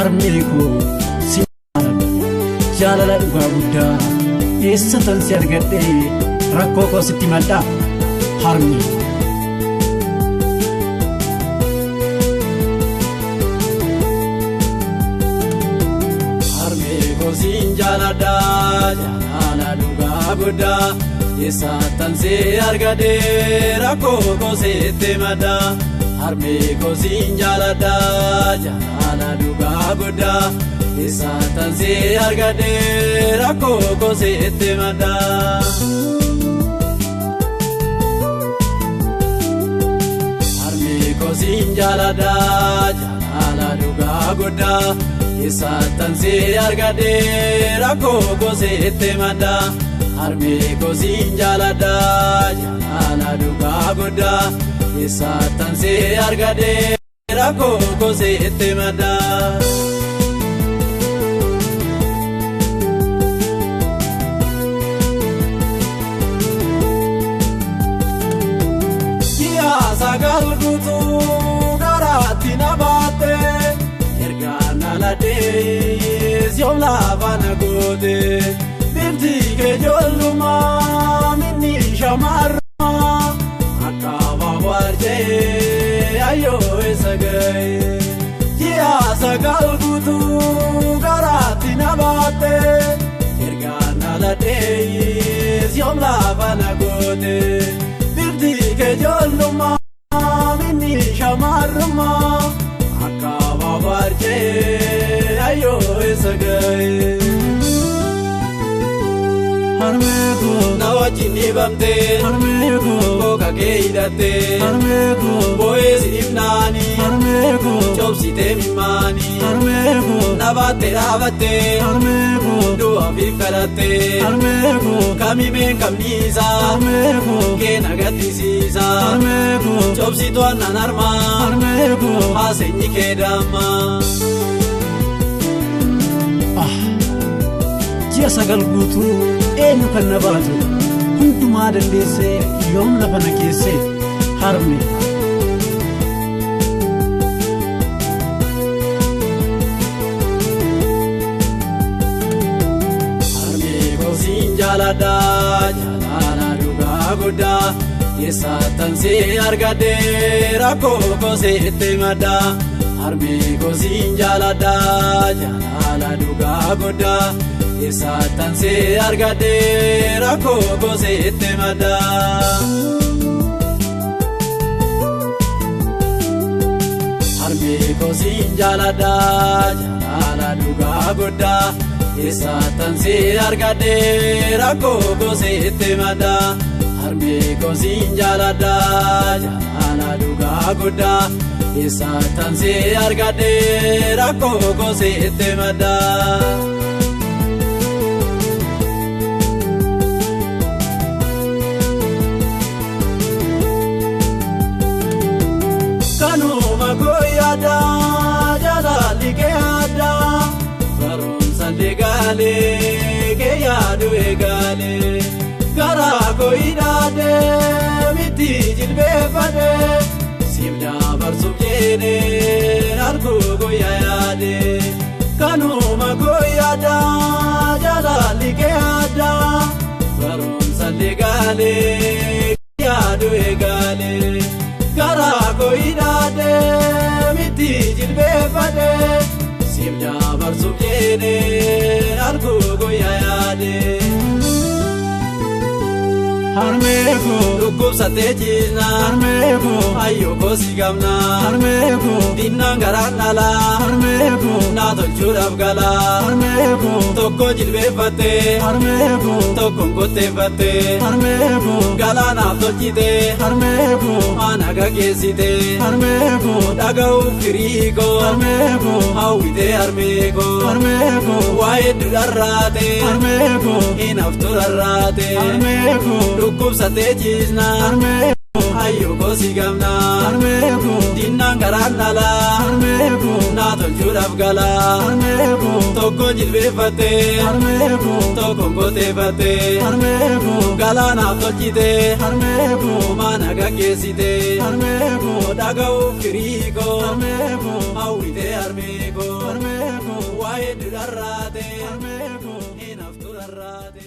Harmee koo si jaalala dhugaa guddaa eessatan si argadhe rakkoo koo sitti himadhaa harmee. Harmee koo siin jaaladha jaalala dhugaa guddaa eessatan si argadhe rakkoo koo sitti himadhaa. Harmee koo siin jaaladha jaalala dhugaa guddaa eessatan si argadhe rakkoo koo sitti himadhaa. Harmee koo siin jaaladha jaalala dhugaa guddaa eessatan si argadhe rakkoo koo sitti himadhaa. Harmee koo siin jaaladha jaalala dhugaa guddaa eessatan si argadhe rakkoo koo sitti himadhaa. Ji'a sagal guutuu garaatti na baatte erga na ladhees yoom lafa na goote bifti kee ijoollummaa minni shamarrummaa akka abaaboo arjee ayyoo eessa ga'e. Ji'a sagal guutuu garaatti na baatte erga na ladhees yoom lafa na goote bifti kee ijoollummaa minni shamarrummaa akka abaaboo arjee ayyoo eessa ga'e. Harmee koo Na wajjin dhibamtee harmee koo boka kee hidhattee harmee koo boo'ee si dhibnaanii harmee koo cobsitee mimmaanii harmee koo na baattee dhaabattee harmee koo du'aaf kadhattee harmee koo kamimeen kamniisaa harmee koo kee na gaddisiisaa harmee koo cobsitu aannan harmaa harmee koo haaseenyi kee dammaa. Ah, ji'a sagal guutuu eenyu kan na baatu hundumaa dandeessee yoom lafa na keesse harme. Harmee koo siin jaaladha jaalala dhugaa guddaa eessatan si argadhe rakkoo koo sitti himadhaa. Harmee koo siin jaaladha jaalala dhugaa guddaa eessatan si argadhe rakkoo koo sitti himadhaa. Harmee koo siin jaaladha jaalala dhugaa guddaa eessatan si argadhe rakkoo koo sitti himadhaa. Harmee koo siin jaaladha jaalala dhugaa guddaa eessatan si argadhe rakkoo koo sitti himadhaa. Kanuma koo yaada jaalalli kee addaa barumsa leegaalee kee yaadu eegaalee garaa koo hidhaadhee miti jilbeeffadhee siif dabarsuuf jedhee arguu guyyaa yaadee kanuma koo yaada jaalalli kee addaa barumsa leegaalee kee yaadu eegaalee. Garaa koo hidhaadhee miti jilbeeffadhee siif dabarsuuf jedhee arguu guyyaa yaadee. Harmee koo Dhukkubsattee ciisnaa harmee koo ayyoo koo si gamnaa harmee koo dinnaan garaan dhalaa harmee koo naa tolchuudhaaf galaa harmee koo tokko jilbeeffattee harmee koo tokkoon qotteeffattee harmee koo galaanaaf tolchitee harmee koo ana gaggeessitee harmee koo dhaga'uuf firii koo harmee koo hawwitee harmee koo harmee koo waa hedduu dharraatee harmee koo hin haftu dharraatee harmee koo dhukkubsattee ciisnaa harmee ayyoo koo si gamnaa harmee koo dinnaan garaan dhalaa harmee koo naa tolchuudhaaf galaa harmee koo tokko jilbeeffattee harmee koo tokkoon qotteeffattee harmee koo galaanaaf tolchitee harmee koo mana gaggeessitee harmee koo dhaga'uuf firii koo harmee koo hawwitee harmee koo. harmee. Waa hedduu dharraate. Harmee koo. Hin haftu dharraate.